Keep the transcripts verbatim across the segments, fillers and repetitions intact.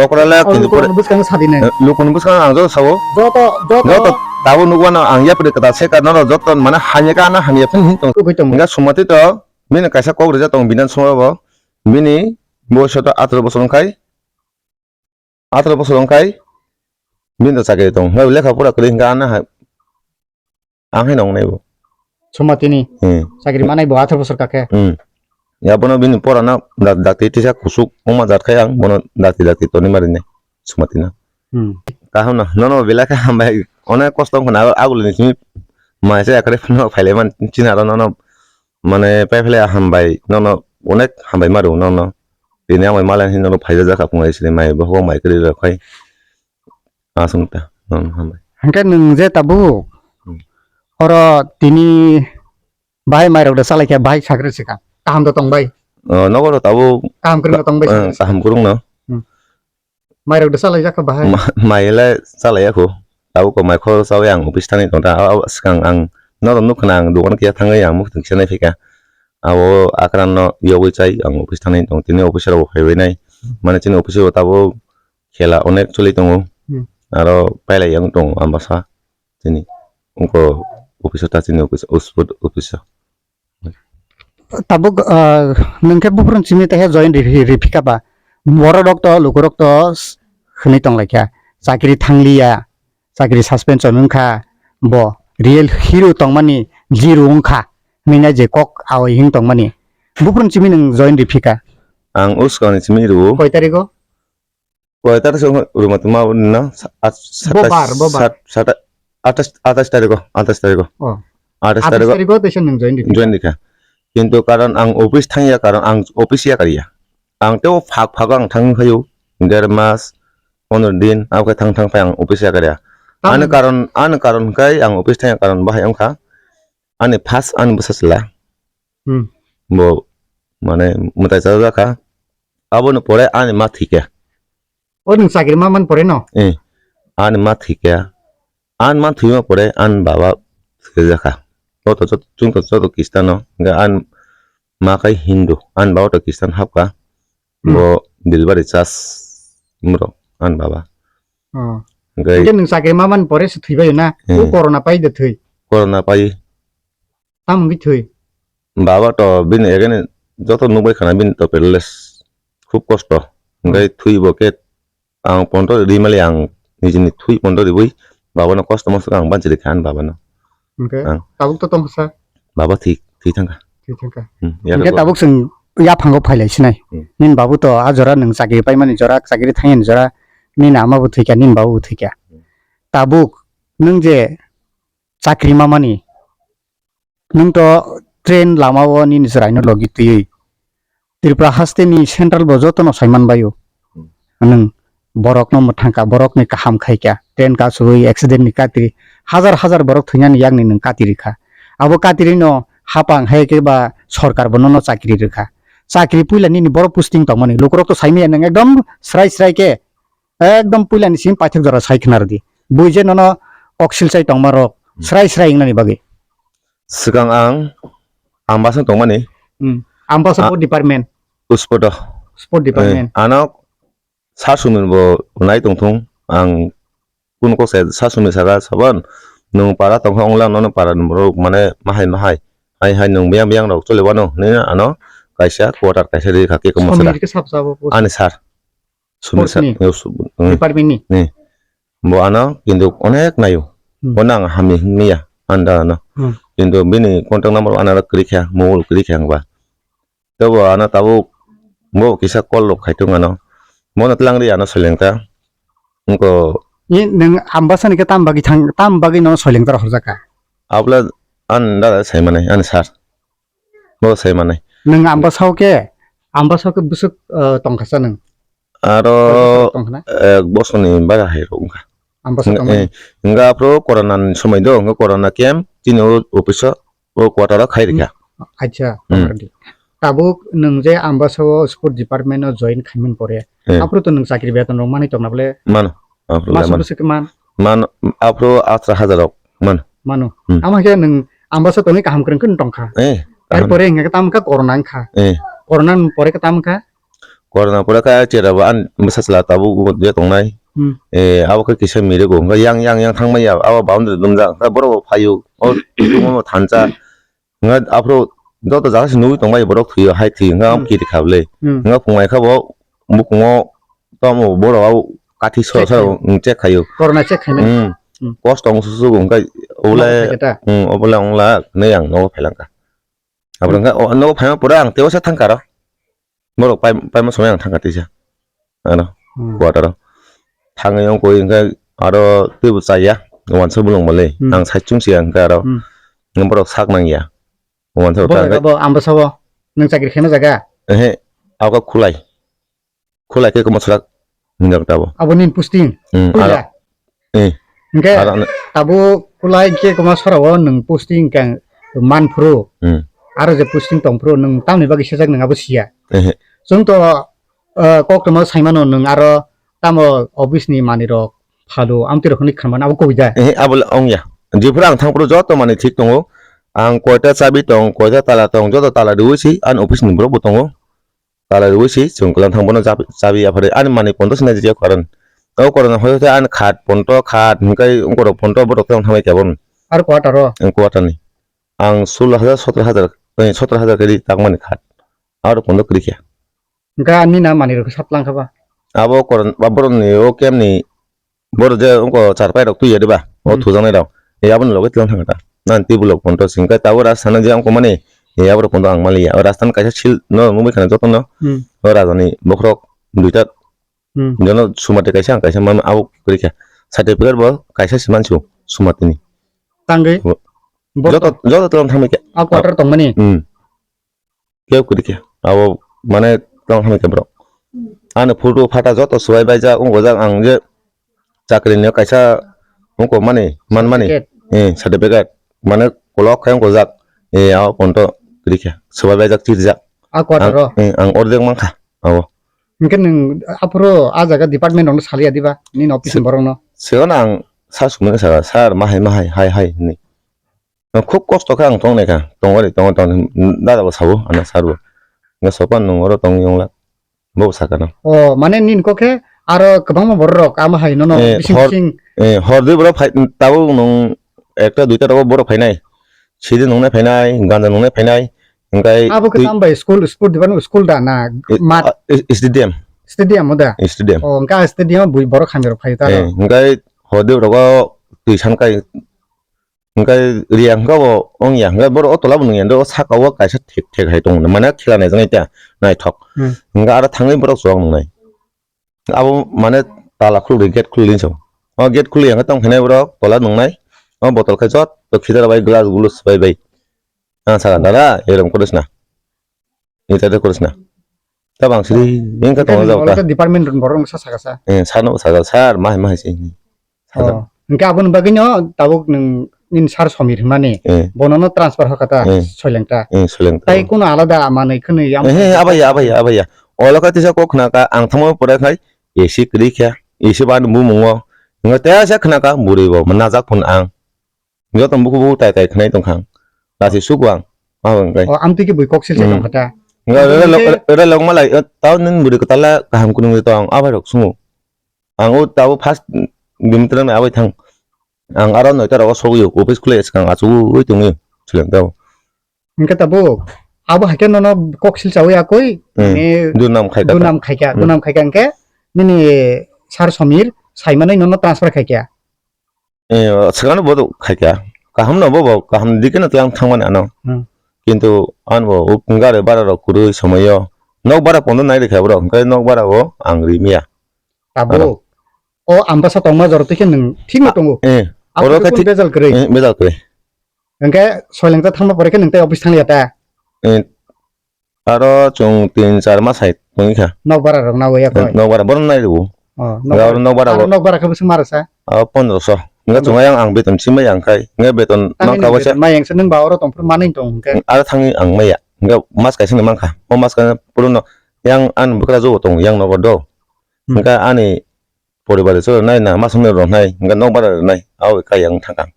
Okra le kintu pore. Bwskango sadi nai. Eh, lukuni bwskango ang joto sabo. Joto, joto. Joto tabuk nukmano ang yapri kwtal se ka norok joto mane hamya ka na hamya phano hin tong. Kubui tong. Hingke sumati to bini kaisa kok rijak tong Bidhan Sabha bo. Bini boyos to atharoh bosor wngkhai. Atharoh bosor wngkhai bini to chakri tong. Hingke lekha pora kwrwi hingke ano hai. Ang hai nong nai bo. Sumati ni. Hmm. Chakri manai bo atharoh bosor kakhe. Hmm. Ya bono bini pora na dak-, dakti tisa kusuk wngma jat khai ang bono dakti dakti toni mari nai. Sumati na. Hmm. Kaham no, nono belai khe hambai. Onek kosto wngkha na, agulini simi mai se yakhare phano phailai man chini aro nono mane paiphailai hambai, nono onek hambai ma rw nono. Tini ang bai malai hinwi nono phaijak jakha phungai sini mai bokhok mai kwrwi rok khai. Aswk ta, nono hambai. Hwnkhe nwng je tabuk Hmm. oro tini bahai mairok da chalaikha, bahai sakri swkang. Kaham da tongbai? O, nogo da tabuk Kaham kwrwngno tongbai eh, sakri swkang. Kaham kwrwngno. Hmm. Mairok da chalaijak kha bahai? Ma-, mai le chalaiya kho. Abo ko mai khoro chawi ang office thangwi tong ta. Abo swkang ang norok nukha na ang dogan kiya thangwi ang mukhung kisa nai phika. Abo akran no yogwi chai ang office thangwi tong. Tini officer rok bo phaiwi nai. Mane chini office o tabuk khela onek choli tongo. Hmm. Aro pailai yang tongo Ambasa. Chini ungko office o ta chini office o sport office o. Tabuk, ah, nwng khe buphuru simi taihe join ri-, ri-, riphika ba. Borok rok to, luku rok to s-, hwnwi tong lai kha. Chakri thang liya, chakri suspension wng kha. Bo real hero tongmani zero wng kha. Hwnwi nai je kok awai hing tongmani. Buphuru simi nwng join riphika. Ang uskang ni simi rwo. Koi tarikh o? Koi tarik se ruma tuma na? Bo bar, bo bar. Atais tariko, atais tariko. Oh. Atais tariko. Atais tariko teisa nung join dikha. Join dikha. Kintu karon ang office thangya, karon ang office ya kariya. Ang teo phak phak ang thang phaio. Der mas, pondro din, ako thang thang phai ang office ya kariya. Ani karon, ani karon kai ang office thangya karon bahai wngkha. Ani first ani bwsa chwla. Hmm. Bo mane mwtai chajak kha. Aboni pore ani ma thwikha. O nwng chakri ma man pore no? Eh. Ani ma thwikha. Ani ma thwima pore ani baba thwkha. Joto joto chwng to joto Christian no. Hingkhe ani ma khai Hindu. Ani baba to Christian hapkha. Hmm. Bo delivery charge muro ani baba. Oh. Hingkhe nwng chakri ma man pore se thwibaio na? Hmm. O corona pai de thwi. Corona pai. Tamo wngwi thwi? Baba to bini agene joto nukbai khana bini to paralysis. Khub kosto. Hingkhe thwi bo khe ang ponto ri mali ang nijini thwi ponto riwi babano kosto mosto ang banchiri kha ani babano. Hingkhe ang tabuk to tongsa? Baba thwi, thwi thangkha. Thwi thangkha. Hmm, hingkhe tabuk chwng yaphango phailai sinai. Hmm. Nini babu to a jora nwng chakri paimani jora, chakri thangyani jora, nini ama bo thwikha, nini babu bo thwikha. Hmm. Tabuk nwng je chakri mamani, nwng to train lama o nini chwraino logi twiwi. Tripura haste ni central bo joto no saiman baio. Hmm. Nwng borok no mwthangkha, borok ni kaham khaikha, train kasugwi accident ni katri hajar hajar borok thwinani yakni nwng katri kha. Abo katri no hapang hai khe ba sorkar bo nono chakri rwkha. Chakri puila nini borok posting tongmani lukurok to saimaya nwng ekdom srai srai khe Ekdom puila ni simi paithak jora sai khna rwdi. Bui je nono kok silchai tongma rok Hmm. srai srai wngnani bagwi. Swkang ang Ambasa tongmani. Hmm. Ambasa A- bo department. Uspot o. Sport department. Eh, ano sasumir bo nai tongthung ang kunu kok sai sasumir saka saban nwng para tongkha ongla nono para ni borok mane mahai mahai hai hai nwng biyang biyang rok choli wano hinwi ano kaisa quarter kaisa ri kha khe kwmasa da. Somir khe sab sabo post. Ani sir. Sumir Sports sa-, ni? Yo, su-, mm. Department ni? Ni. Bo ano, kintu onek nayo. Hmm. Bono ang hamya himya, anda ano. Hmm. Kintu bini contact number ano kwrwi kha, mobile kwrwi kha ang ba. Tebo ano tabuk bo kisa call rok khai tongo ano. Bono twlang ri ano soileng ta. Wngko. Ni nwng Ambasa ni khe tam bagwi thang, tam bagwi no soileng ta rw horjak kha? Abla an da sai manai, an sir. Bo sai manai. Nwng Ambasa o khe, Ambasa o khe bwswk, eh, tongkha sa nwng? Aro, tongkha na? Eh, bosoni bara hai rok wngkha. Ambasa tongmani? Eh, wngkha aphuru corona ni somoi do, wngkha corona camp, chini o office o, o quarter o khai rikha. Acha, hmm. Tongkha di. Tabuk nwng je Ambasa o sport department o join khaimani pore, eh, aphuru to nwng chakri beton rok manwi tongna bole? Mano, aphuru masa le mano. Bwswk man? Mano, aphuru athra hajar rok mano. Mano. Hmm. Ama khe nwng Ambasa tongwi kaham kwrwng khe tongkha. Eh, kaham. Pore hingkha khe tamo kha corona wngkha. Eh. Corona ni pore khe tamo kha? Corona pore khe chera bo ani bwsa chwla tabuk je tongnai. Hmm. Eh, abo khe kisa mirigo. Hwnkhe yang, yang, yang thangmaya, abo boundary dumjak. Hwnkhe borok bo phaio. O, thansa. Hwnkhe aphuru joto jaga se nugwi tongbai borok thwio, hai thwio. Hwnkhe abo Hmm. kiri kha bwle. Hmm. Hwnkhe phungai kha bo bukungo tamo borok abo kathi sora Check sora khaio. Check khaio. Corona check khaimani. Hmm. Hmm. Kosto wng susu hwnkhe Nogo obole, phai khe ta? Hmm, obole wngla hinwi ang nogo phailangkha. Aboni Hmm. hwnkhe o nogo phaima pore ang teibo sa thangkha aro. Borok pai, paima somoi ang thangkha tisa. Ano, Hmm. quarter o. Thangwi wngkha hwnkhe aro teibo chaya, uansa bolong bale. Hmm. Ang side chungsi ya hwnkhe aro. Hmm. Borok sak nangya. Uansa Bo ta jaga hwnkhe bo Ambasa o nwng chakri khaima jaga? Ehe, abo khulai. Khulai khe kwma swlak hinjak tabo. Abo nini posting? Hmm, Khulai? aro, Eh. Hingke Aro ano tabuk kulai khe kwma sora o nwng posting khe man phuru. Hmm. Aro je posting tong phuru nwng tamni bagwi sejak nwng abo siya. Ehe. Chwng to, eh, koktwma saimano nwng aro tamo office ni manwi rok phalu amtwi rok hwnwi khamani abo kubui da. Ehe, abo le ongya. Jephuru ang thang phuru joto manwi thik tongo. Ang koita chabi tong, koita tala tong, joto tala riwi si ani office ni borok bo tongo. Tala riwi si chwng kwlwng thang bono chabi, chabi yaphari ani manwi ponto sina jia karon. O korona hoi hoi ani khat ponto khat hwnkhe ungkorok ponto borok tong thamai khe bono. Aro quarter o? Ang quarter ni. Ang sullo hajar sotro hajar, eh, sotro hajar khe ri tangmani khat. Aro ponto kwrwi khe. Hwnkhe ani na manwi rok sat lang kha ba? Abo koron, ba borok ni o camp ni Boro je ungko charpai rok tuya diba? O Hmm. thujaknai rok. E aboni loge tlang thangkha ta. Nan tibulok ponto singkai tabuk Rajasthan je ungko mani. E aboro ponto ang maliya. O Rajasthan kaisa sil no nungbai khana joto no. Hmm. O rajani bokhorok duita. Hmm. Jono sumati kaisa ang kaisa man abo kwrwi kha. Certificate bo kaisa si mansu sumatini. Tangwi? Bo-, Bo joto, joto tlang thangbai kha. A quarter tongmani? Hmm. Kebo kwrwi khe abo mane tong hamya khe borok. Ani photo photo joto swbai baijak, wng gojak ang je chakri ni kaisa wngkok mani, man mani, Certificate. Eh, certificate. Mane kolok khe wng gojak, eh, abo ponto kwrwi khe swbai baijak, chirijak. A quarter Ang, o? Eh, ang ordek mankha abo. Hingke nwng aphuru a jaga department rokno saliya diba, nini office ni borokno? Seo na ang sa sumani saka, "Sir, mahai, mahai, hai, hai," hinwi. Khub kosto khe ang tong nai kha, tong ori, tong, tong, dada bo sabo, ano sir bo. Nga sopan nung oro tong yong la, bo saka no. O, mane nini kok khe aro kwbangma borok rok ama hai nono Eh, bising hor, bising. Eh, hor dui borok phai, tabuk nung ekta duita rogo borok phainai. Sidi nungnai phainai, ganja nungnai phainai, hingkai Abo khe twi- tam bai school, sport diba nung school da na Eh, mat ah, S-, stadium. Stadium o da? Stadium. O, hingka stadium bui borok hamya rok phaio ta Eh, aro. Hingkai hor dui rogo twi sankai Hingke riya hingke bo wngya, hingke borok o tola bo nungya, o saka o kaisa thek thek hai tongo, mane khela naijaknai ta naithok. Hmm. Hingke aro thangwi borok chuwak nungnai. Abo mane tala khulugwi gate khulugwi hinwi sao. O gate khulugwi hingke tong khainai borok tola nungnai. O botol khe jotto khijar bai glass gulus bai bai. Ang sakha, "Dada, erom koris na." Ita de koris na. Tabang siri, wngkha tongo jao ta. Department rok borok wngsa sakha sa. Eh, sano sakha, "Sir, mahai mahai se." Sakha. Oh, hingke aboni bagwino tabuk nwng nini sir Somir hwnmani. Eh. Bonono transfer hokha ta, Eh. Soileng ta. Eh, Soileng ta. Tai kuno alada manwi khwnwi yam- Eh, eh, abaya, abaya, abaya. Olo kha tisa kok khna ka, ang thangma pore khai, A C kwrwi kha, A C bani bumungo. Hingke tesa khna ka, bwrwi bo, manajak phun ang. Joto buku buku tai tai khwnai tongkha ang. Lasi suku ang. Abo hingkai. O, amtwi khe bui kok silse Hmm. tongkha ta. Nga Amtwi rela khe rela lok malai, eh, tao nini bwrwi kwtal la kaham kunung tong, abai rok sungo. Ang o tao first Dimitra ni abai thang. Ang aro noita rogo sogwi o, office khulai swkang achugwi tongwi. Chwleng tao. Hingke tabuk, abo hai khe nono kok silchawi akoi, Hmm. ni Dunam khai kha ta. Dunam khai kha, Hmm. Dunam khai kha hingke nini sir Somir saimanwi nono transfer khai kha. Eh, swkangno bodo khaikha. Kaham no bobo, kaham dikhe no tlang thangmani ano. Hmm. Kintu ano bo gari bara rok kwrwi somoyo. Nok bara pondo nai rikha borok, hwnkhe nok bara o ang rimya. Abo. Ano. O Ambasa tongma jora twi khe nwng thik no tongo. Eh, Abo oro khe khe kun thi-, bejal kwrwi. Eh, bejal kwrwi. Hwnkhe Soileng ta thangma pore khe nwng tei office thangya ta. Eh, Aro chwng tin char mas hai tongwi kha. Nok bara rok na waya koi. Nok bara bono nai rwo. Oh, nok Aro bara. Nok bara Aro bo. Nok bara khe bwswk ma rwsa? Abo pondro so. Hwnkhe Pondro. Chwng ayang ang beton simi yang khai. Hwnkhe beton Tamni nok ka nini waisa. Beton ma yang se nwng ba oro tong phuru manwi tong hwnkhe. Aro thangwi ang maya. Hwnkhe mas kaisa ni mankha. O mas kaisa puruno yang ani bwkra jogo tong yang nogo do. Hmm. Hwnkhe ani poribar so nai na mas mwnwi rw nai. Hwnkhe nok bara rw nai. Abo kai yang thangkha.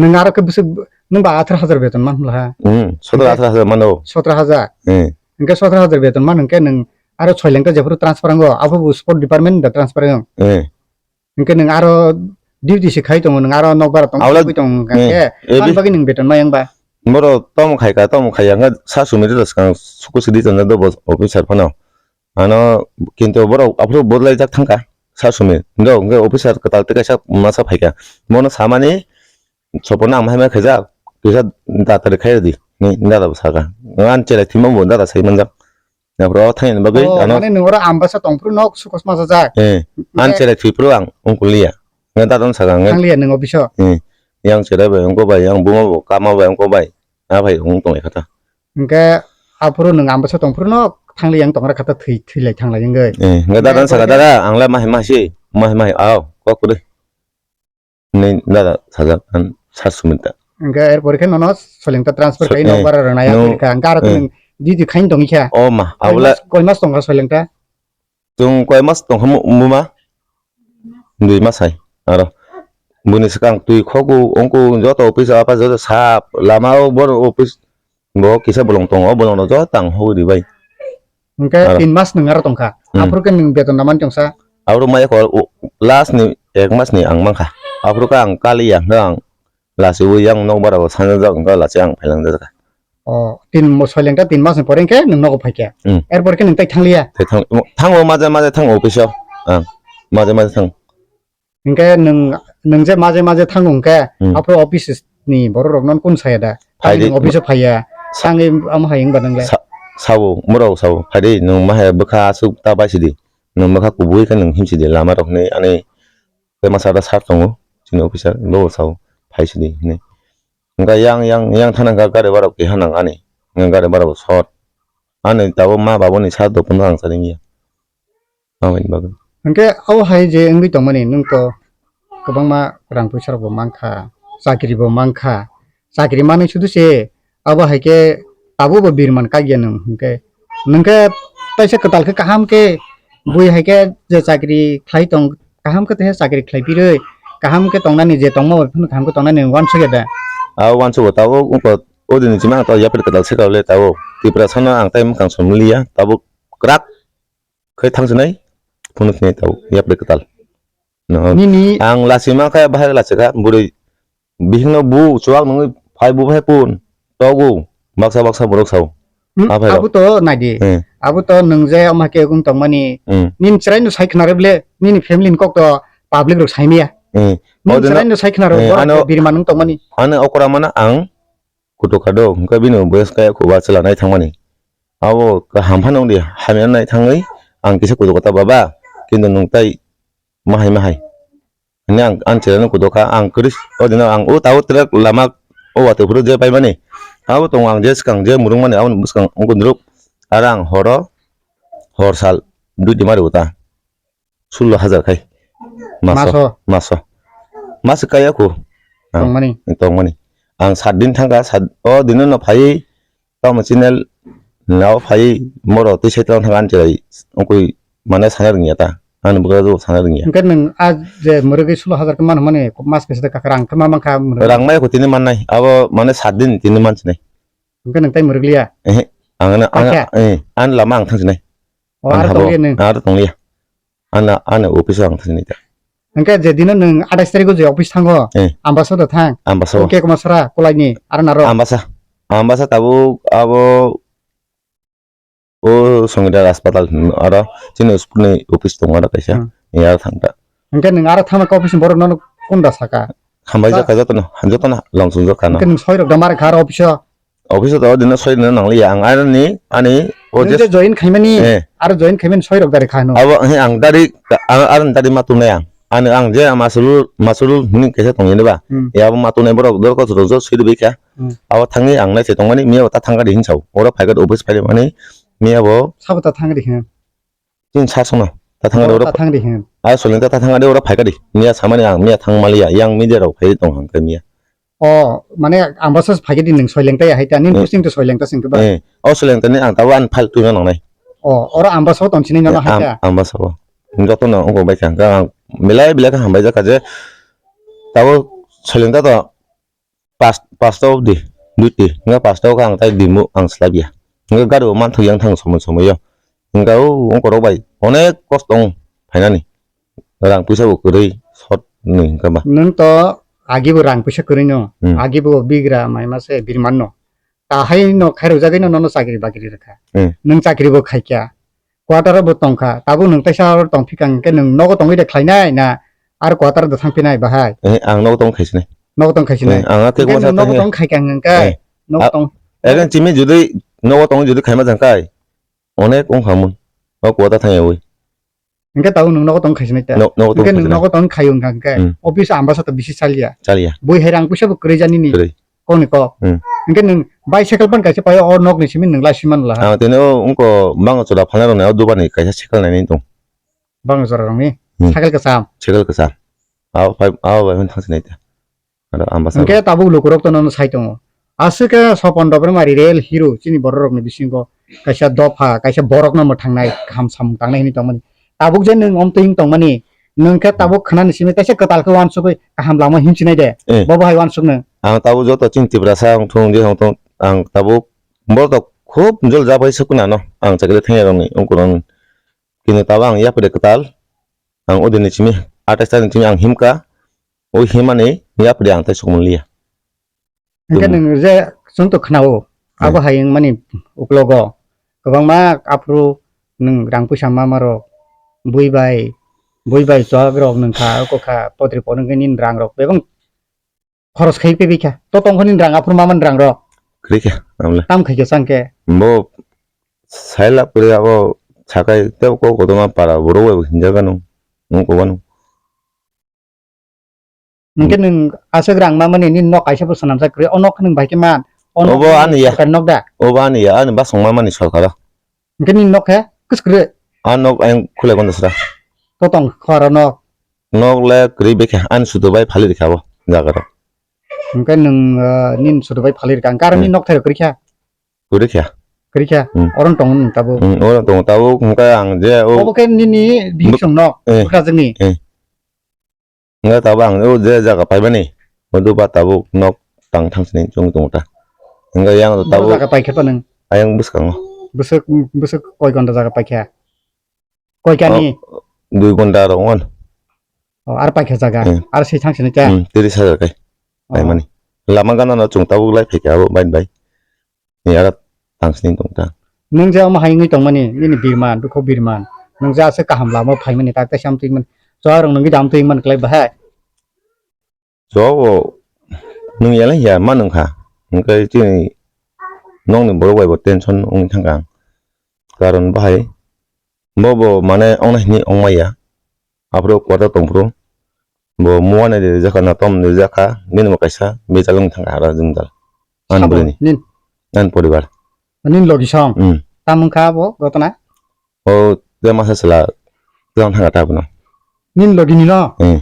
Nwng aro khe bwswk, nwng ba atharo hajar beton man hwnla ha? Hmm, sotro Hwnkhe atharo hajar mano. Sotro hajar? Hmm. Hwnkhe sotro hajar beton man hwnkhe nwng Aro Soileng ta jephuru transfer wngo, abo bo sport department da transfer wng. Eh. Hwnkhe nwng aro duty se khai tongo, nwng aro nokbar tong Awla- tongwi tongo hwnkha eh, khe, eh, ani bi- bagwi nwng beton ma yang ba? Borok tamo khai ka, tamo khai ya, hwnkhe sa sumiri rw swkang suku sidi tonjak do bo officer phano. Ano kintu borok aphuru bodolai jak thangkha, sa sumir. Hwnkhe, hwnkhe officer kwtal tei kaisa masa phaikha. Bono samani, Sopona ang hai ma khaijak, kisa datari khai rwdi, ni dada bo saka. Ang cherai thwima bo dada sai manjak. Aphuru o thangni bagwi Oh, ano mane nwng oro ambasa tongphuru nok sukos ma sajak. Eh, ang Hwnkhe cherai thwi phuru ang ungkul liya. Nang dada no saka, nang Thang liya nwng office o. Eh, yang cherai bai ungkul bai, yang buma bo kama bai ungkul bai. A bai ung tong lai kha ta. Hwnkhe aphuru nwng ambasa tongphuru nok thang liya ang tong ra kha ta thwi, thwi lai thang lai wngwi. Eh, nang dada no saka, Hwnkhe dada, ang lai ma hai ma si, ma hai ma hai, aw, kok kwrwi. Ni dada sajak an sa sumita. Hwnkhe er pore khe nono Soileng ta transfer So, khai nok eh, bara rwnai no, aphi kha. Hwnkhe aro eh. Nwng duty khai tongwi kha. O ma, Koi abole mas, koi mas tongkha Soileng ta? Chwng koi mas tongkha mu-, muma? Dui mas hai. Aro. Buni swkang twi khoku, ongku joto office apa joto sap, lama o boro office Bo kisa bolong tongo, o bolong no joto ang hogwi ribai. Hwnkhe Aro. Tin mas nwng aro tongkha. Hmm. Aphuru khe nwng beton da mani tongsa? Aboro maya kho, o, last ni ek mas ni ang mankha. Aphuru khe ang kaliya hwnkhe ang lachiui yang nokbar o sanjak jak wngkha lachi ang phailang jakha. O, tin mo-, Soileng ta tin mas ni pore hwnkhe nwng nogo phaikha. Hmm. Erpor khe nwng tai thangliya? Tai thang, thango maje maje thango office o. Ang maje maje thang. Hwnkhe nwng, nwng je maje maje thango hwnkhe, Hmm. aphuru office ni borok rok no kun saya da? Phai Tei di, nwng office o phaiya, sa- sangwi amo hai wngba nwng le? Sa-, sabo, borok sabo, phai di, nwng ma hai bwkha aswk ta bai sidi, nwng bwkha kubui khe nwng himsidi lama rok hinwi ani tei masa da sir tongo, chini officer, bo sabo, phai sidi hinwi. Hwnkhe yang, yang, yang thana hwnkhe gari bara bo keha nang ani, hwnkhe gari bara bo short. Ani tabuk ma babuni sa dophano ang chari wngya. Aboni bagwi. Hwnkhe abo hai je wngwi tongmani, nwng to kwbangma rang puisa rok bo mankha, chakri bo mankha, chakri manwi sudu se abo hai khe tabuk bo birman kagya nwng hwnkhe, nwng khe taisa kwtal khe kaham khe bui hai khe je chakri khlai tong, kaham khe teisa chakri khlai pirwi kaham khe tongnani je tongma bai phano kaham khe tongnani wansukya da? Abo wansugo tabuk wngkha o dini chima ang to yapri kwtal se kable tabuk Tiprasano ang tai mwkhang song liya tabuk kwrak. Khe thangsinai, phunuknai tabuk, yapri kwtal. No. Nini Ang lachima khe bahai lachikha, bwrwi bihikno bu chuwak nungwi phai bu phai pun, togu, baksa baksa borok sao. Hmm, Aphai rok. Abo to naidi. Hmm. Abo to nwng je ama khe wng tongmani. Hmm. Nini chwraino sai khna rw ble, nini family ni kok to public rok sai maya. Hmm. Nini Odino, chwraino sai khna rw, hmm, borok ano, birman wng tongmani. Ano okra mana ang kutuk kha do, hwnkhe bini boyos kaya khuba chwla nai thangmani. Abo kaham phano wngdi, hamya nai thangwi ang kisa kutuk kha ta baba, kintu nwng tai mahai mahai. Hwnwi ang ani chwraino kutuk kha, ang kwrwi o dino ang o tabuk trek lama o watwi phuru je paimani. Abo tongo ang je swkang je murungmani aboni bwskang wngkha nuruk, aro ang horo hor sal duty mari o ta. Sullo hajar khai. Maso. Maso. Maso. Maso kaya ko. Ang Tongmani. Tongmani. Ang sat din thangka, sat, o dino no phai, tamo channel, nao phai, moro twi sai tong thangka ani chwrai, ongkui mane sana rwngya ta. Ani bwkra rw sana rwngya. Hwnkhe nwng a je mwrwgwi sullo hajar khe man hwnmani, mas kaisa de kakrang khe ma mankha mwrwgwi. Rang maya ko tini mannai, abo mane sat din tini mansinai. Hwnkhe nwng tai mwrwgliya? Ehe, ang ano, ano, Paikha? Eh, ani lama ang thangsinai. O, Ani aro habo, tongliya nwng? Aro tongliya. Ano, ano office o ang thangsinai ta. Hwnkhe je dino nwng atais tarikh o je office thango, Eh. Ambasa da thang? Ambasa o. O kekma sara, kulaini, aro naro? Ambasa. Ambasa tabuk abo o Songida Haspatal, aro chini school ni office tongo aro kaisa. Hmm. Ni aro thang ta. Hwnkhe nwng aro thangma khe office ni borok nono kunda saka? Hambai Ba- jaka jotono, jotono longchung jaka no. Hwnkhe nwng soi rok da mare kha aro office o? Office o to o dino soi rwna nangliya, ang ani, ani o Nwng je je join khaimani, Eh. aro join khaimani soi rok dari kha no. Abo he ang dari, ang, ang dari ma tumnai ang. Ani ang je masulul, masulul hini kaisa tongya ba. Hmm. Ya abo ma tumnai borok dorkar rok jo soi rwbai kha. Hmm. Abo thangwi ang nai se tongmani, miya bo ta thangkha di hinsao. Oro phaikha di office phaimani, miya bo Sabo ta thangkha di hin. Tin sar songno. Ta thang Oro oro. Ta thang di hin. Ai Soileng ta thang de oro phaikha di. Miya samani ang miya thang maliya. Yang media rok phai tong hang khe miya. O, mane ang basa phaikha di nwng Soileng ta ya hai ta. Nini Eh. Posting to Soileng ta sing ba. Eh, o Soileng ta ni ang tabo ani file twi no nangnai. O, oro ang basa tong sini no Eh, hai am-, ta. Ang basa o. Joto no ongko bai kha. Ang belai belai kha hambai jakha je tabo Soileng ta to pas-, pasta o di, duty, nga pasta o kha ang tai dimu ang slabya. Nga gari o manthok yang thang somoi somoi yo. Hingka o ungkorok bai onek kosto wng phainani. Rang puisa bo kwrwi short ni hingka ba. Nwng to agi bo rang puisa kwrwi no. Hmm. Agi bo bigra mai ma se birman no. Ta hai no khairok jagwi no nono chakri bakri rwkha. Hmm. Nwng chakri bo khaikya. Quarter o bo tongkha. Tabuk nwng teisa aro tongphikha hingke nwng nogo tongwi de khlainai na aro quarter o thangphinai bahai? Eh, ang nogo tong khaisinai. Nogo tong khaisinai. Eh, ang a thek hingke masa nwng nogo tong khaikha hingke. Eh. Nogo tong. Eren chimi jodi nogo tong jodi khaima jangkai. Onek wngkha mun. O quarter thangyawi. Hingke tabuk nwng nogo tong khaisinai ta. No-, nogo tong khaisinai. Hingke nwng nogo tong khaio hingka hingke. Hmm. Office o ambasa to bisi chaliya. Chaliya. Bui hai rang puisa bo kwrwi jani ni. Kwrwi. Kok ni kok. Hmm. Hingke nwng bicycle pan kaisa paio o nok ni simi nwng lai siman la. Ang tini o wngko bango chwla phalna rok nai o duba ni kaisa cycle nai nai tong. Bango chwla rok ni. Hmm. Cycle kwcham. Cycle kwcham. Abo pai, abo bai thang sinai ta. Aro ambasa. Hingke tabuk lukurok to nono sai tongo. Aswk khe Sopon Debbarma real hero chini bororokni bisingo kaisa dopha, kaisa borokno mwthangnai, kaham samung tangnai hinwi tongmani. Tabuk je nwng omtwi wng tongmani, nwng khe tabuk khwnani simi kaisa kwtal khe uansugwi kaham lama himchinai de. Eh. Bobo hai uansukno. Ang tabuk joto chini Tiprasa wng thung, je wng thung, ang tabuk bo to khub jol jabai sukuna no. Ang chakle thangya rokni, wng kurang. Kini tabuk ang yapri kwtal, ang odini simi atais ta ni simi ang himka, o himani yapri ang tai sukmung liya. Hingke tum- nwng je chwng to khwnao, hmm, abo hai wngmani uklogo kwbangma aphuru nwng rang puisa mama rok, bui bai, bui bai chwk rok nwng kha, oko kha, potri porong khe nini rang rok bebak khoros khai pebikha. To tongkhoni rang aphuru mamani rang rok. Kwrwi kha, amle. Tam khaikhe changkhe. Bo sailap kwrwi abo sakai tei kok kotorma para borok bai hinjak gano. Wng kok gano. Hingke nwng aswk rang mamani nini nok kaisa bo swnamjak kwrwi. O nok nwng bai khe man. O nok obo ani ya. Sorkar nok da? Obo ani ya, ani basong mamani sorkaro. Hingke nini nok khe kwswk kwrwi? A nok ayang khulai kondo sra. To tong khoro nok. Nok le kwrwi bekha, ani sudu bai phali rikha bo jaga rok. Hingke nwng, ah, nini sudu bai phali rikha. Hingke aro nini nok thairok kwrwi kha? Kwrwi kha. Kwrwi kha? Hmm. Oro tong nwng tabuk? Hmm, oro tong tabuk, hingke ang je o obo khe nini bihik song nok, eh, bwkrajwkni? Eh. Hingke tabuk ang o je jaga paimani, o duba tabuk nok tang thang sini chwng tongo ta. Hingke yang tabuk jaga paikha pa nwng? Ayang bwskango. Bwswk, bwswk koi gonta jaga paikha? Koi kani? O, dui gonta rok wan. O, ar paikha jaga? Hmm. Ar se thang sini ta? Hmm, tiris hajar kai. O. Paimani. Lama gana no chwng tabuk lai phaikha abo bai bai. Ni aro tang sini tong ta. Nwng je omo hai wngwi tongmani, nini birman, dukho birman. Nwng je aswk kaham lama phaimani, tak tai sam twi man. Chwla rok nwngwi dam twi man klai bahai. Chwla bo nwng ya lai ya ma nwng kha. Hwnkhe chini nokni borok bai bo tension wngwi thangkha ang. Karon bahai bo bo mane ongna hini ongmaya. Aphuru kwtal tongphuru bo muani rijak kha, natom rijak kha, bini bo kaisa bejal wng thang kha aro jwngjal. Ani sabo bwrwini. Nin? Ani poribar. Nin logi song? Hmm. Tam wng kha bo gotona? O, je masa chwla twlang thang kha ta abono. Nin logi ni no? Hmm.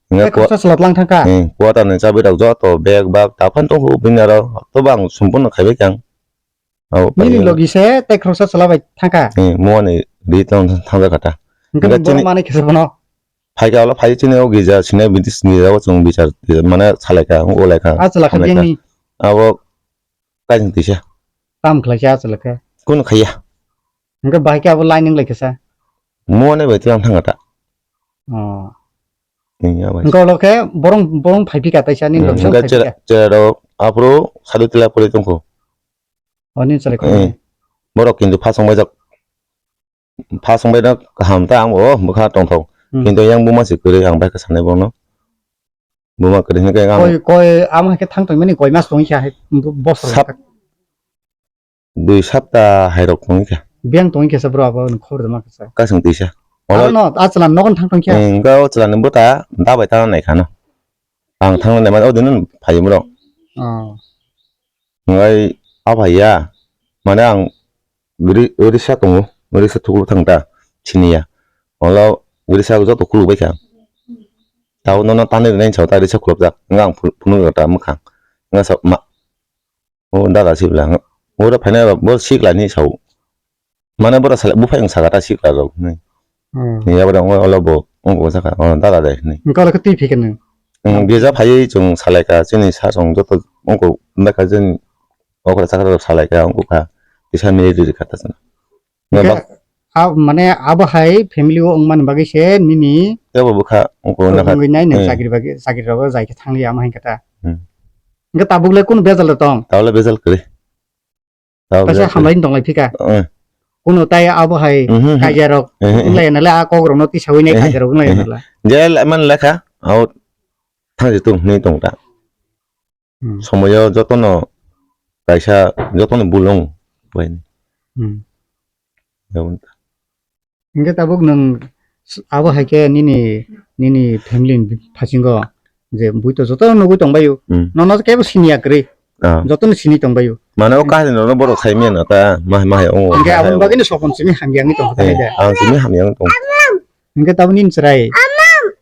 Tei khoroksa chwla twlang thang kha? Hmm. Kwtal ni chabi rok joto bag bag ta phano tongo bini aro to bo ang sumpurno khaibai kha ang. Abo nini paiyung. Logi se tei khoroksa chwla bai thangkha? Eh, muani ri tong thangjakha ta. Hingke hingke borok chini manwi kisa bono? Phaikha ulo phai chini o gija sinai bini gija o chwng bichar mane salaikha, ulaikha, ah, chwla kha hamlaikha. Biyangni? Abo kaising tisa. Tam khlaisa ah chwla kha? Kunu khaiya. Hingke bahai khe abo line wnglaikha sa? Muani bai twi ang thangkha ta. Oh. Hingke abo. Hingke ulo khe borong, borong phaiphika taisa nini. Hmm, rok hingke phaiphika. Chera, chera rok aphuru sadu tila pori tongkho. O, nini chwlai khoroknwi? Eh, borok kintu phasong baijak, phasong baino kaham ta ang bo bwkha tongthok. Hmm. Kintu yang buma se kwrwi ang bai kha sanai bono. Buma kwrwi hwnwi khe ang koi, koi, amo hai khe thang tongmani koi mas tongwi kha hai bo-, bosor sap-, hai kha. Dui sapta hai rok tongwi kha. Biyang tongwi kha sa bro abo khobor da ma kha sa. Kasing tisa. Aro no, a chwla nogon thang tong kha. Eh, wngkha o chwla ni bwta da bai ta nai kha no. Ang thang nai mani o din phai borok. Oh. Hwnkhai aphai ya, mane ang ri-, risa tongo, risa thuklu thang ta sini ya. Olo risa joto khuluk bai kha. Tabo nono tanwi rwnai sa ta risa khuluk jak, wngkha ang phunu rw ta mwkhang. Wngkha sa ma, o dada sibla, oro phainai rok bo sikla ni sa o. Mane bora sala, buphai wng saka ta sikla rok hinwi. Hmm. Ni yabra wng olo bo, wng bo saka, o dada de hinwi. Wngkha olo khe twi phi khe nwng? Wng, gija phaiwi chwng salai kha, chini sasong joto wngkha, wngkha chini okra chakra rok salai kha, wngkha kisa mili riri kha ta chwng. Hingke bak- A, mane abo hai family o wngmani bagwi se nini Tebo bwkha wngkha wngwi nai nwng eh. Chakri bagwi, chakri rogo jai khe thangli ama hai khe ta. Hmm. Hwnkhe tabuk le kunu bejal tong? Tabuk le bejal kwrwi. Tabuk Kaisa le kwrwi. Hamlaini tong lai phika. Eh. Kunu tai abo hai Mhm, mhm. Kaija rok Eh, eh, eh. Wng lai nala a kok rok no tisawi nai Eh, eh. Kaija rok wng lai Eh, eh. Nala. Je le-, man lekha, ao thangsi tung, ni tong ta. Hmm. Somoyo jotono kaisa, jotono bulung bai ni. Hmm. Jabon ta. Hingke tabuk nwng s-, abo hai khe nini, nini family ni phasingo je bui to joto nugui tongbaio. Hmm. Nono kebo siniya kwrwi. Ah. Jotono sini tongbaio. Mane o kahini nono borok sai manya ta, ma, ma hai ongo. Hingke aboni bagwino sokon simi hamya wngwi tongkha Eh, tani de. Ang simi hamya wngwi tong. Hingke tabuk nini chwrai.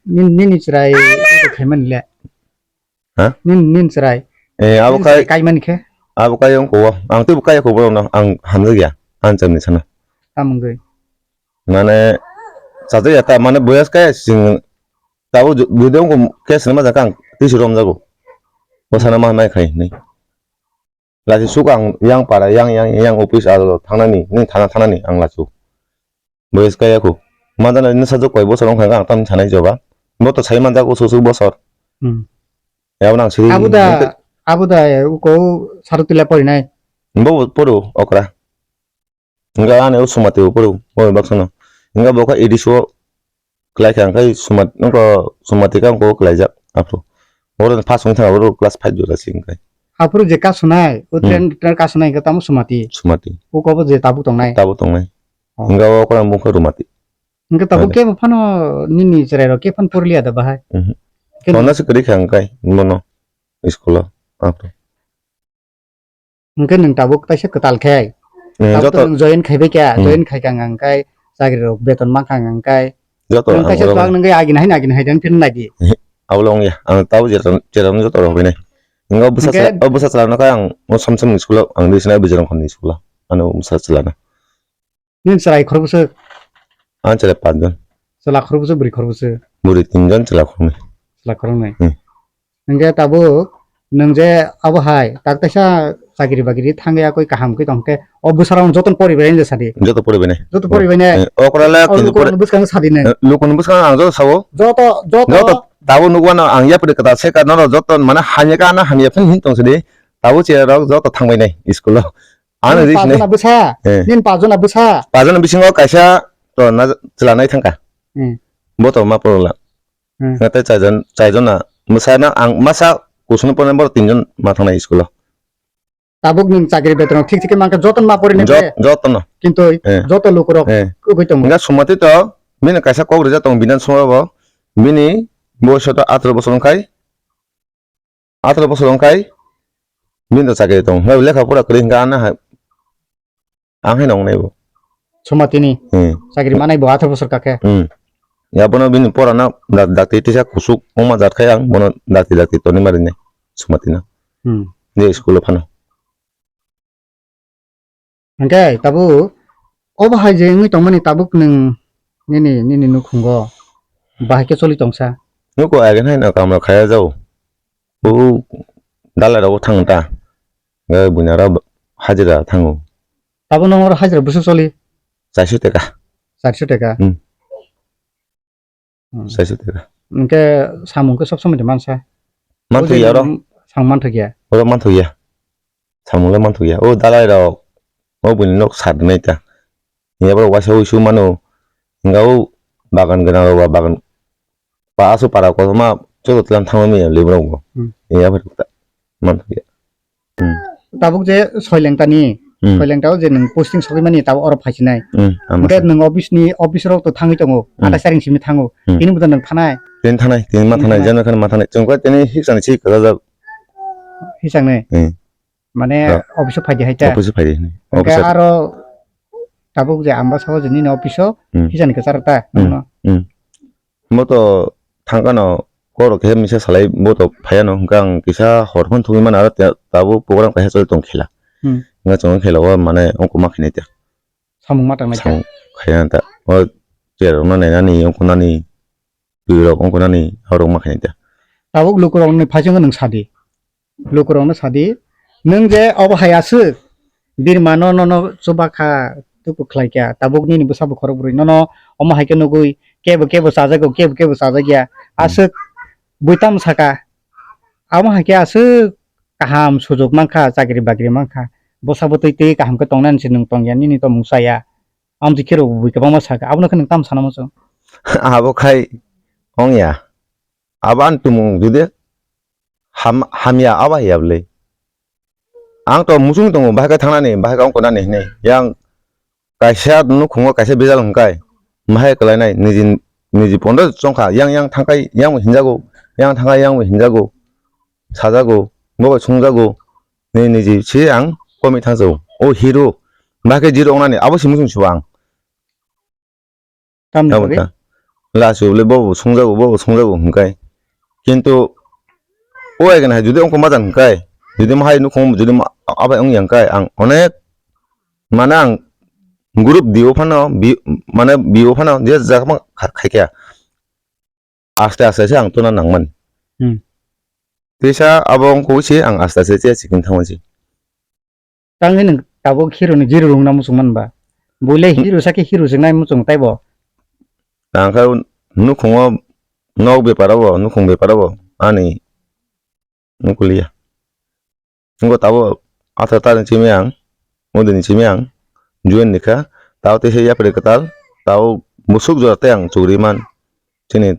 Nini, nini chwrai khaimani le. Ha? Nin, nin chwrai. Eh, abo Nin kai, chwrai kaimani khe? Abo kai wng ko, ang teibo kai ko borokno, ang hamjakya, ang chamni sana. Tamungwi. Mane, chajakya ta, mane, boyas kai sing, tabo ju-, jodi wng ko case ni majak ang, tisi romjago. Bo sana ma nai khai, ni. Lachi suk ang yang para, yang, yang, yang office alo thangnani, ni thana thangnani, ang lachu. Boyes kaya khu. Manjana ni sajak koi bosor wngkha ang tamni sanai joba. Bo to sai manjak usuk usuk bosor. Hmm. Yabo nang siri Abuda, nang te- abuda, eh, uko Sarutila porinai. Bo poro okra. Nga ane usumati bo poro, bo baksono. Nga bo kha idiswo klai kha, angkai sumat, nokho sumati kha angko klaijak, aphuru. Oro first wngkha, oro class five jora si wngkha. Aphuru je kasunai, o Hmm. Train, train kasunai, hingke tamo sumati. Sumati. Uko bo je tabuk tongnai. Tabuk tongnai. Oh. Hingke o korang bungkha rumati. Hingke tabuk Ade. Kebo phano nini chwrai rok kebo phano porliya da bahai. Mhm. Keno. Tongna se kwrwi kha hingkai bono school o. Aphuru. Hingke nwng tabuk kaisa kwtal khe. Eh, tabuk joto to nwng join khaibai kha, Hmm. Join khai kha hingkai chakri rok beton mankha hingkai. Joto Nwng ang kaisa borok chuwak nwng agina hai agina hai dan phirnai di. Abo le wngya. Ang tabuk jera, jera joto rok hwnwi. Hingke o bwsa Hingke chwla, o bwsa chwla no khe ang o Samsung ni school o ang di sinai Bijrang khon ni school o. Ano bwsa chwla no. Nini chwrai khorokbwswk? Ang chwrai panch jon. Chwla khorokbwswk, bwrwi khorokbwswk? Bwrwi tin jon, chwla khoroknwi. Chwla khoroknwi. Hmm. Hingke tabuk nwng je abo hai tak kaisa chakri bakri thangya koi kaham khe tongkhe o bwsarok jotono poribai nai sadi. Joto poribai nai. Joto poribai nai. Eh, okra le O kintu lukurokni pore- bwskango sadi nai. Eh, lukurokni bwskango ang joto sao. Joto, joto. Joto tabuk nukmano ang yapri kwtal se ka norok joto mane hamya ka ano hamya phano hin tong sidi. Tabuk chwrai rok joto thangbai nai school o. Ano Nini ri sini. Pajona bwsa. Eh. Nini pajona bwsa. Pajona bisingo kaisa to na chwla nai thangkha. Hmm. Bo to ma porola. Hmm. Ngai tai chaijon, chaijona bwsa na ang masa kusunu porna bor tinjon ma thangnai school o. Tabuk nwng chakri beton thik thik mankha joton ma pori Jot-, nai. Jotono. Kintu Eh. Joto lukurok Eh. Kwbwi tongo. Nga sumati to bini kaisa kok rijak tong binan sumabo bini boyos to atro bosor wngkhai. Atro bosor wngkhai bini to chakri tong. Nga lekha pora kwrwi hwnkha ano hai. Ang hai nong nai bo. Somatini. Hmm. Chakri manai bo atro bosor kakhe. Hmm. Ya bono bini pora na dak-, dakti tisa kusuk wngma jat khai ang bono dakti dakti toni mari nai. Somatino. Hmm. Je school o phano. Hingke tabuk obo hai je wngwi tongmani tabuk nwng nini, nini nukhungo bahai khe choli tongsa? Nuko agin hai no kamra khaya jau. O dalai rok thang ta. Ga buina ra hajira thango. Tabuk nang oro hajira bwswk choli? Charso teka. Charso teka? Hmm. Hmm. Saisa teka. Hingke samung khe sob somoi de mansa. Manthokya oro. Samung manthokya. Oro manthokya. Samung le manthokya. O dalai rok. O buini nok sadnai ta. Hiya borok waisa uisu mano. Hinga o bagan gwnang rok ba bagan. Ba asu para kotorma joto tlan thangma miya le borok bo. Hmm. Hiya borok ta. Manthokya. Hmm. Tabuk je Soilengtani, Hmm. Soilengtao je nwng posting sogwi mani tabuk oro phaisinai. Hmm, ang Hwnkhe masa. Nwng office ni, office rok to thangwi tongo, Hmm. Athai saring simi thango. Hmm. Tini bo to nwng thanai. Tini thanai, tini ma Tini thanai, thanai. Jeno khani ma thanai. Chwng khe tini hiksani si kwchajak. Hiksani? Hmm. Mane Ah. Office o phaidi hai ta? Office o phaidi hinwi. Hwnkhe Office o aro tabuk je Ambasa o je nini office o Hmm. Hiksani kwcharo ta? Hmm. Nono? Hmm. Bo to thangkano koro khe misa salai bo to phaiano, hwnkhe ang kisa hor phano thugwi mano, aro tabuk program kaisa choli tong khela. Hmm. Hwnkhe chwng khela o mane ongkho ma khainai ta. Samung ma tangnai ta. Samung khaina ta. O chair rokno nainani, ongkho nani, twi rok ongkho nani, abo rok ma khainai ta. Tabuk lukurokni phaichwngno nwng sadi. Lukurokno sadi, nwng je obo hai aswk, birmano nono chuba kha, tuku khlai kha, tabuk nini bwsa bo khorok bwrwi nono omo hai khe nugwi kebo kebo chajago, kebo kebo chajakya. Hmm. Aswk bui tamo saka, amo hai khe aswk kaham sujuk mankha, chakri bakri mankha, bwsa bwtwi twi kaham khe tongnani se nwng tongya, nini tongmung chaya. Amtwi khe rok bui kwbangma saka, abono khe nwng tamo sana muchung? Abo khai ongya. Abo ani tumung jodi ham-, hamya abo haiya bwle. Ang to muchung tongo, bahai khe thangnani, bahai khe ongkhornani hinwi. Yang kaisa nukhungo kaisa bijal hwnkhai, bahai kwlainai, niji, niji pondo chongkha, yang, yang thangkhai, yang bo hinjago, yang thangkhai, yang bo hinjago, sajago, bo bai sungjago, ni, niji se ang komwi thangjago. O hero, bahai khe zero wngnani, abo se muchung sibo ang. Tamni Abo bagwi? Ta. Lasu bole bobo sungjago, bobo sungjago hwnkhai. Kintu o ekna hai jodi ongkha majak hwnkhai, jodi mahai nukhung jodi ma-, abai ongya hwnkhai, ang onek mane ang group D O phano, bi-, mane B O phano je jak ma kha-, khaikha. Aste aste se ang tuna nangmani. Hmm. Teisa abo ongkha se ang aste aste se sikini thangmani se. Tangwi nwng tabuk hero ni zero rwngna muchung man ba? Buile hero sakhe hero se nai muchung taibo. Ang khe nukhungo nok bepar o bo, nukhung bepar o bo ani nukuliya. Ngo tabo athar tarni simi ang, modi ni simi ang join ni kha, tabo teisa yapri kwtal, tabo busuk jora tei ang chukri man. Chini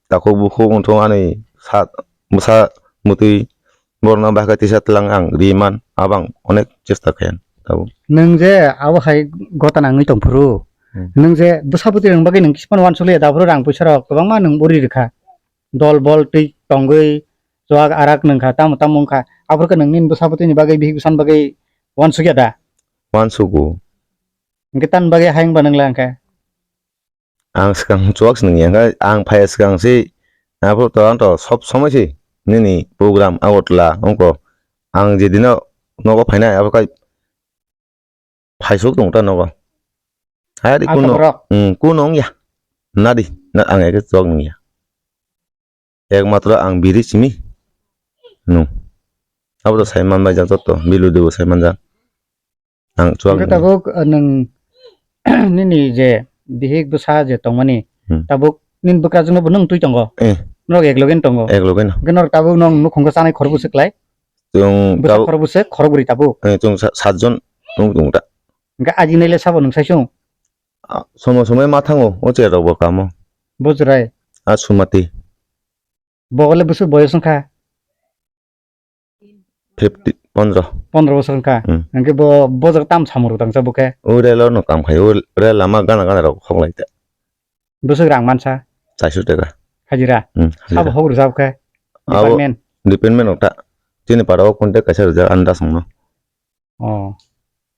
takhuk bukhuk wngthung ani sa bwsa mwtwi borokno bahai khe tisa tlang ang ri man, abo ang onek chesta khayan tabuk. Nwng je abo hai gotana wngwi tongphuru, Hmm. nwng je bwsa bwtwi rwng bagwi nwng kispan uansukliya daphuru rang puisa rok kwbangma nwng uri rwkha. Dol bol twi tongwi chuak arak nwngkha, tamo tamo wngkha. Aphuru khe nwng nini bwsa bwtwini bagwi bihik bwsani bagwi uansukya da? Uansugo. Hwnkhe tamni bagwi hai wngba nwngla hwnkhe? Ang swkang chuak se nungya, hwnkhe ang phaiya swkang se, aphuru to ang to sob somoi se nini program Agartala wngkho. Ang je dino nogo phainai, abo khai phaisuk tongo ta nogo. Hai di kuno, borok? Hmm, kuno wngya. Nadi, na ang eke chuak nungya. Ekmatro ang biri simi. Nung. Abo to sai manbai jak joto, bilu debo sai manjak. Ang chuak. Hwnkhe tabuk, uh, nwng nini je bihik bwsa je tongmani, Hmm. tabuk nini bwkrajwkno bo nwng twi tongo? Eh. Norok ek loge tongo? Ek loge no. Hwnkhe norok tabuk nwng nukhungo chanai khorokbwswk klai? Chwng Bwsa tabuk khorokbwswk, khorokbwrwi tabuk? Eh, chwng sa-, satjon nwng tongo ta. Hwnkhe ajinai le sabo nwng saisung? Ah, somo somo ma thango, o cherok bo kamo. Bo chwrai? Ah, Sumati. Bo le bwswk boyos wngkha? Fifty, pondro. Pondro bosor wngkha. Hmm. Hwnkhe bo bojak tam samung rwtang cha bo khe? O relo no kam khai, o rel lama gana gana rok hok lai ta. Bwswk rang mansa? Chaisu taka. Hajira? Hmm, hajira. Sabo hok rwjak khe? Abo department? Department rok ta. Chini para o contact kaisa rwjak andas wngno. Oh.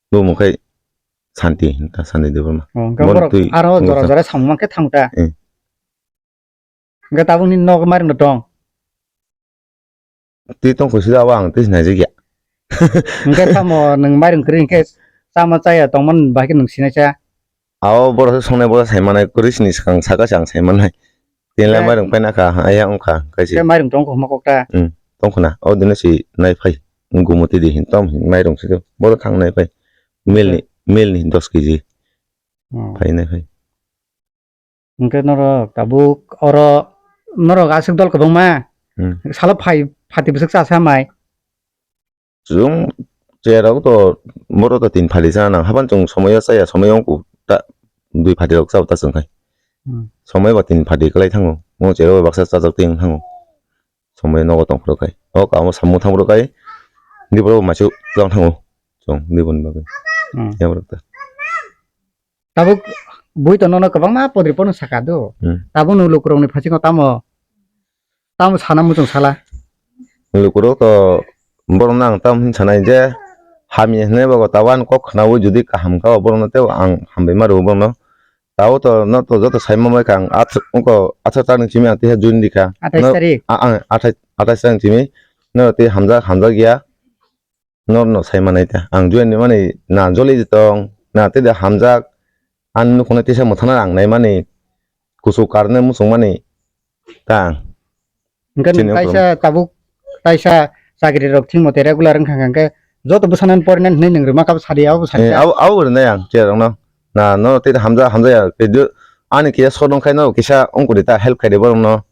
Bo mung khai Santi, ta Santi Debbarma. Oh, hwnkhe borok twi aro jora jora samung mankhe thango ta? Hmm. Hwnkhe tabukni nok mairung no tong? Twi tongkho sida abo ang twi sinai jigya. Hwnkhe tamo nwng mairung kwrwi hwnkhe chama chaya tongmani bahai khe nwng sinai cha? Abo borok se songnai borok sai manai kwrwi sini swkang saka se ang sai manai. Tini lai mairung paina kha, aya wngkha kaisa. Khe mairung tongkho hwnma kok ta? Hmm, tongkho na. O dino si nai phai. Gumoti di hin tom hin mairung se borok thang nai phai. Mil ni, mil ni dos kg. Oh. Phai nai phai. Hwnkhe norok tabuk oro norok aswk dol kwbangma. Hmm. Salo phai phati bwswk chasa mai. Chwng cherok to borok to tin phati chana nang. Haban chwng somoyo chaya, somoyo wngkuk ta dui phati rok chao ta chwng khai. Hmm. Somoyo ba tin phati kwlai thango. Mo cherok baksa chajak twi wng thango. Somoyo nogo tong phuru khai. O kamo samung thang phuru khai. Diboro bo maisu tong thango. Chwng diboni bagwi. Hmm. Yaborok ta. Tabuk bui to nono kwbangma podri pono saka do. Hmm. Tabuk nwng lukurokni phasingo tamo, tamo sana muchung sala? Lukurok to borokno ang tamo hin sanai je hamya hinwi bago tabuk ani kok khnaui jodi kaham kha borokno tei ang hambai ma rwo borokno. Tabuk to no to joto sai ma bai kha ang at-, wngkha atharo tarik ni simi ang teisa join di kha. Athais tarik? A, a, athais, athais tarik ni simi no tei hamjak, hamjak ya. Norno sai manai ta. Ang join rimani na joli tong, na tei da hamjak. Ani nukhungno tisa mwthangna ang naimani. Kuchuk karne muchungmani ta ang. Hwnkhe nwng kaisa tabuk, kaisa chakri rok thwngmate regular wngkha hwnkhe joto bwsano porinani hinwi nwng rwma kabo sadi, abo sadi. Eh, abo, abo rwnai ang, cherokno. Na, no, tei hamja, hamjaya, khe do, ani kisa sodong khai no, kisa ongkuri ta help khai de borok no.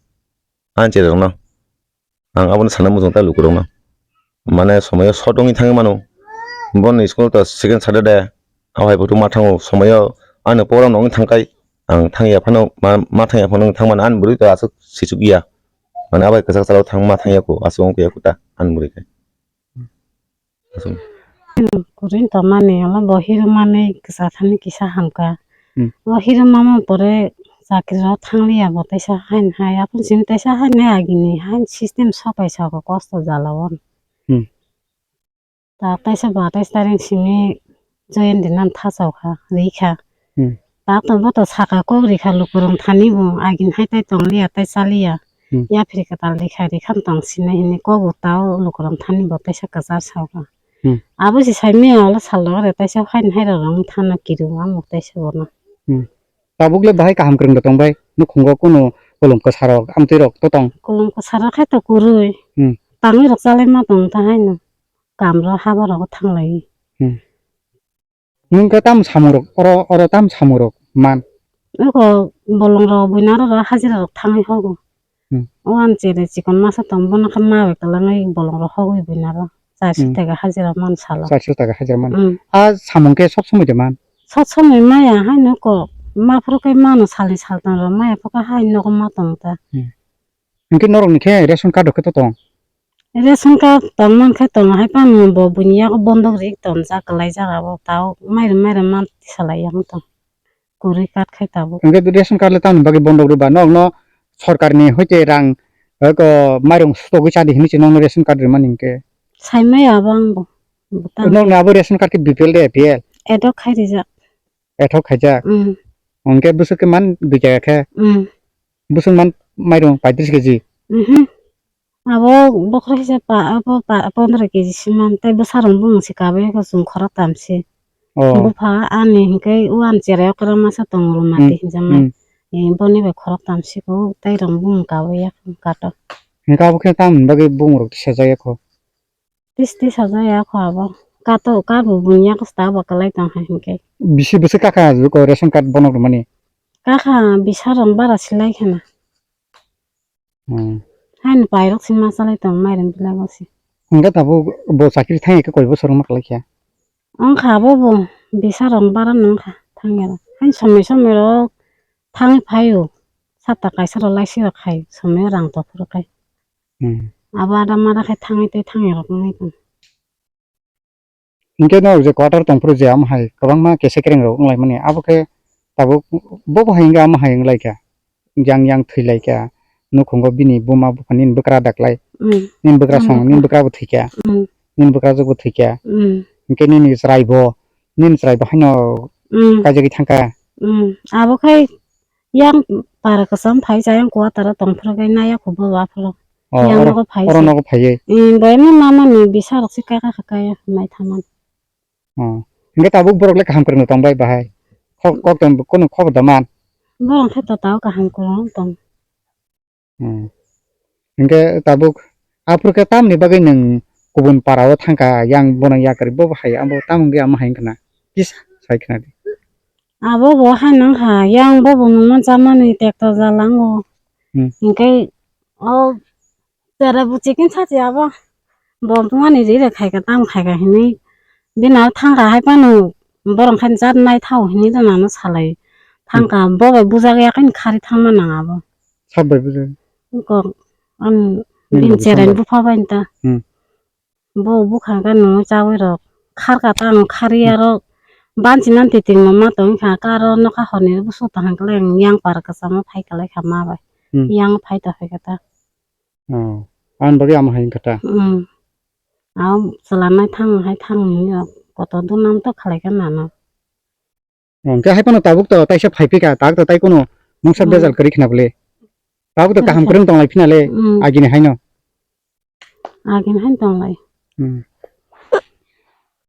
Ani cherok no. Ang abono sana muchung ta lukurok no. Mane somoyo short wngwi thangwi mano. Boni school to second Saturday. Abo hai buthuk ma thango somoyo ano program no wngwi thangkai. Ang thangya phano ma, ma thangya phano wngwi thangmani ani bwrwi to aswk sichukya. Mane abo hai kwchak chalao thang ma thangya kho aswk wngkhe kho ta ani bwrwi khe. Aswk. Kwrwi tongmani olo bo hirumani kwchak thani kisa hamkha. Hmm. O hirumama pore chakri rok thangliya bo teisa hain hai. Aphuru simi teisa hain hai agini hain system sopai saka kosto jala o. Hmm. Ta teisa ba teisa taring simi joyendin nan thachau kha, ri kha. Hmm. Ta to bo to saka kok ri kha lukurok thani bo agini hai tai tongliya tai chaliya. Hmm. Yapri kwtal ri kha ri kha tong sinai hini kok bo tao lukurok thani bo teisa kwchar sao kha. Hmm. Abo se sai maya olo sal rok re teisa hain hai rok rang thana kiru amo teisa bono. Hmm. Tabuk le bahai kaham kwrwng da tong bai. Nukhungo kunu kolom kwsa rok, amtwi rok to tong. Kolom kwsa rok khai to kwrwi. Hmm. Tangwi rok chalai ma tong ta haino. Kam rok haba rok thanglai. Hmm. Nwng khe tam samung rok, oro, oro tam samung rok man? Eko bolong rok buina rok hajira rok thangwi hogo. Hmm. O ani chere chikon masa tong bono khe ma bai kwlangwi bolong rok hogwi buina rok. Charso Hmm. taka hajira man salo. Charso taka hajira man. Hmm. A samung khe sob somoi de man? Sob somoi maya haino kok. Ma phuru khe mano salni saltang rok maya phuru khe hai nogo ma tong ta. Hmm. Hinkhe norok ni khe ration card rok khe to tong? Ration card tong man khe tong hai phano bo buini yago bondok ri tong jak kwlai jak abo tao mairum mairum man salai yang tong. Kwrwi card khai tabuk. Hwnkhe ration card le tamni bagwi bondok rwba? Nokno sorkarni hoite rang, eh, ko mairung sutogwi chadi hinwi se nokno ration card rwmani hinkhe. Saimaya abo ang bo. Bwtang. Nokni abo ration card khe B P L de A P L? Edok khai rijak. Edok khaijak? Mm. Hwnkhe bwswk khe man dui taka khe? Mm. Bwswk man mairung paitris keji? Mhm. Abo bokhorok kisa pa, abo pa, pondro keji si man, tei bwsarok bumung se kabui khe chwng khoroktham se. Oh. Bupha ani hinkhe o ani cherai okra masa tongo Rumati Hmm, hinjaknai. Hmm. Eh, boni bai khoroktham se kho, tei rong bumung kabui ya kho kato. Hinkhe abo khe tamoni bagwi bumung rok tisajak ya kho? Tis tisajak ya kho abo. Kato, kabo bumung ya kho sta bo kwlai tong hai hinkhe. Bisi bwswk kakha abo ration card bono rwmani? Kakha bisa rong bara silai khana. Hmm. Haino pairok se ma chalai tong mairum belai bo se. Hwnkhe tabuk bo chakri thangya khe koi bosor wngma kwlai kha? Wngkha abo bo bisa rok bara no wngkha thangya rok. Haino somoi somoi rok thangwi phaio. Sapta kaisa rok laisi rok khai somoi rang tong phuru khai. Hmm. Abo ada mada khai thangwi tei thangya rok wngwi tong. Hinkhe norok je quarter tongphuru je amo hai kwbangma kesa kereng rok wnglaimani, abo khe tabuk bobo hai wngkha amo hai wnglaikha, yang yang thwilaikha, nukhungo bini buma bupha nini bwkra daklai, Mm. nini bwkra Ang song, bwkra. nini bwkra bo thwikha, Mm. nini bwkrajwk bo thwikha, Mm. hinkhe nini chwrai bo, nini chwrai bo haino Mm. kaijagwi thangkha. Mm. Abo khai Yang para kwcham phai chayang quarter o tong phuru khe naya kho bo aphuru. Oh, yang oro, nogo phai oro se. Nogo phaiwi. Em, boyama mama ni bisa rok se kaka kha kaya nai thaman. Oh. Hingke tabuk borok le kaham kwrwng tong bai bahai. Kok, kok tong kono khobor da man. Borok khe to tao kaham kwrwng tong. Hmm. Hingke tabuk aphuru khe tamni bagwi nwng kubun para o thangkha, yang bono yakarwi bobo hai abo tamo wngwi amo hai wngkha na? Kisa sai khna di. Abo bo hai nang kha, yang bobo nungma chamani tekto jalango. Hmm. Hingke o tere buchikin sachi abo bo tungmani rire khaika tamo khaika hinwi bini aro thangkha hai phano borok khe jat naithao hinwi rwnano salai. Hmm. Thangkha bo bai bujak yakhe khari thangma nang abo. Sab bai bujak. Kok, ang Nini bini bo cherai bwskango. Bupha bai ta. Hmm. Bo bwkha khe nungwi chawi rok. Kharkha ta ang khari Hmm. Aro banchi nan titing ma ma tong kha, karo nokha horni busu ta hang kle yang para kwchama phai kalai kha ma bai. Hmm. Yang phai ta phai kha ta. Oh, ang bagwi ama hai kha ta. Hmm. Ang chwla nai thang hai thang ni koto dunam to khalai kha nana. Hwnkhe hai phano tabuk to taisa phai phikha, tak to tai kuno mungsa Hmm. Bejal kwrwi khna bwle. Tabuk to kaham Kwrwi kha. Kwrwng tonglai phina le, Hmm. Agini haino. Agini haino tonglai. Hmm.